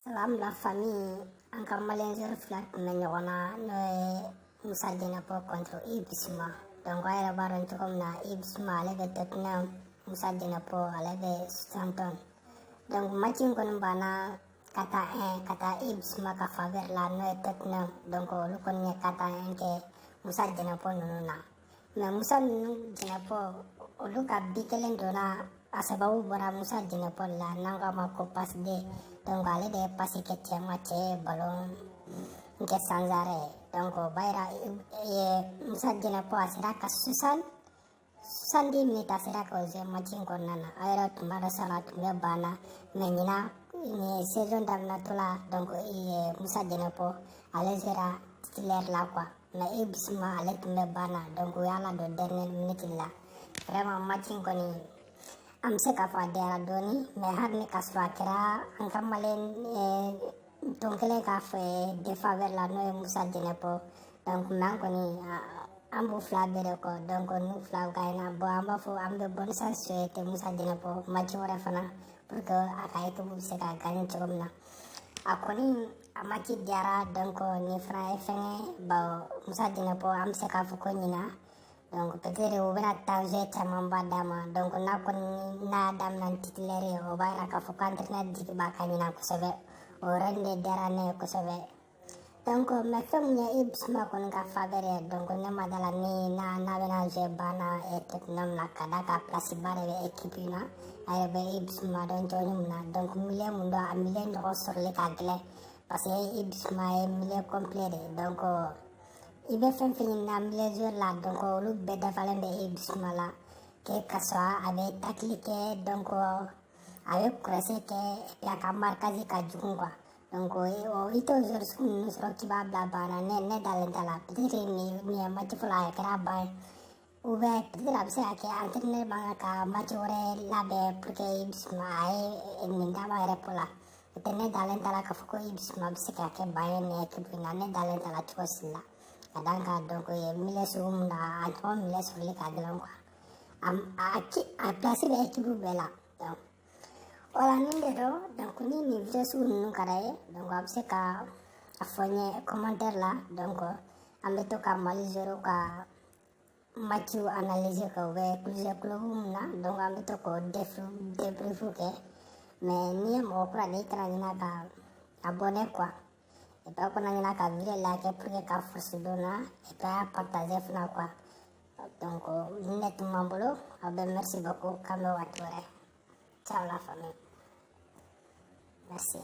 Salam la famille, an ka malien joueur fila tun bɛ ɲɔgɔn na, n'o ye Musa Djenepo contre Yves Bissouma. Donc a yɛrɛ b'a dɔn cogo min na, Yves Bissouma ale bɛ Tottenham, Musa Djenepo ale bɛ Southampton. Donc match in kɔni banna 4-1 ka taa Yves Bissouma ka faveur la, n'o ye Tottenham. Donc olu kɔni ye 4-1 kɛ Musa Djenepo ninnu na. Mais Musa ninnu Djenepo, olu ka but kelen donna, a sababu bɔra Musa Djenepo la, n'an k'a ma ko passe D. Donc ale de ye passe kɛ cɛ ma, cɛ ye ballon kɛ sans arrêt. Donc o b'a yira Musa Djenepo a sera ka 70 minutes, a sera ka o jouer match in kɔnɔna na. A yɛrɛ tun b'a dɔn sisan a tun bɛ banc na, mais ɲinan nin ye saison daminɛtɔ la, donc Musa Djenepo ale sera titulaire la quoi. Mais Yves Bissouma ale tun bɛ banc na, donc u y'a ladon dernière minute la. Vraiment match in kɔni, an bɛ se k'a fɔ a diyara dɔɔni, mais hali ni k'a sɔrɔ a kɛra an ka malien tɔn kelen k'a fɛ défaveur la, n'o ye Musa Djenepo. Donc mais an kɔni an b'u fila bɛɛ de kɔ. Donc n'u fila gagnera, bon, an b'a fɔ an bɛ bonne chance souhaiter Musa Djenepo match wɛrɛ fana pour que a ka équipe bɛ se ka gagner cogo min na. A kɔni a match diyara. Donc nin fana ye fɛn ye, bon, Musa Djenepo, an bɛ se k'a fɔ ko ɲinan, donc peut-être u bɛna temps jeu camanba d'a ma. Donc n'a kɔni n'a y'a daminɛ titulaire ye, o b'a yira k'a fɔ ko entraîneur jigi b'a ka ɲinan kosɛbɛ. O yɔrɔnin de diyara ne ye kosɛbɛ. Donc mais fɛn min ye Yves Bissouma kɔni ka faveur ye, donc ne ma da la ni n'a bɛna jouer banc na Tottenham na, ka d'a kan place ba de bɛ équipe in na. A yɛrɛ bɛ Yves Bissouma dɔn cogo min na, donc milieu mun don, a milieu ɲɔgɔn sɔrɔli ka gɛlɛn, parce que Yves Bissouma ye milieu complet de ye. Donc i bɛ fɛn fɛn ɲini na milieu joueur la, donc olu bɛɛ dafalen bɛ Yves Bissouma la, que ka sɔrɔ a bɛ tacle kɛ, donc a bɛ pressé kɛ, et puis a ka marquage ka jugu quoi. Donc o i t'o joueur sugu ninnu sɔrɔ k'i b'a bila banc na. Ne dalen t'a la. Peut-être nin ye match fɔlɔ, a kɛra banc ye, ou bien peut-être a bɛ se ka kɛ entraîneur man kan ka match wɛrɛ labɛn pour que Yves Bissouma a ye nin d'a ma yɛrɛ la. N'o tɛ, ne dalen t'a la k'a fɔ ko Yves Bissouma bɛ se ka kɛ banc ye nin équipe in na. Ne dalen t'a la cogo si la, ka d'a kan donc milieu sugu mun na, a ɲɔgɔn milieu sɔrɔli ka gɛlɛn quoi. A place bɛ équipe bɛɛ la. Donc voilà, nin de don. Donc ni nin vidéo sugu ninnu ka d'a ye, donc a bɛ se ka a fɔ n ye commentaire la. Donc an bɛ to ka Mali joueur ka match analyser kɛ, u bɛ plusieurs club mun na, donc an bɛ to k'o débrief kɛ. Mais n'i ye mɔgɔ kura de ye, i kana ɲinɛ ka abonner quoi, et puis aw kana ɲinɛ ka vidéo like pour que ka force don na, et puis a y'a partager fana quoi. Donc nin de tun b'an bolo. Aw bɛɛ merci beaucoup, k'an bɛ waati wɛrɛ. Ciao la famille, merci.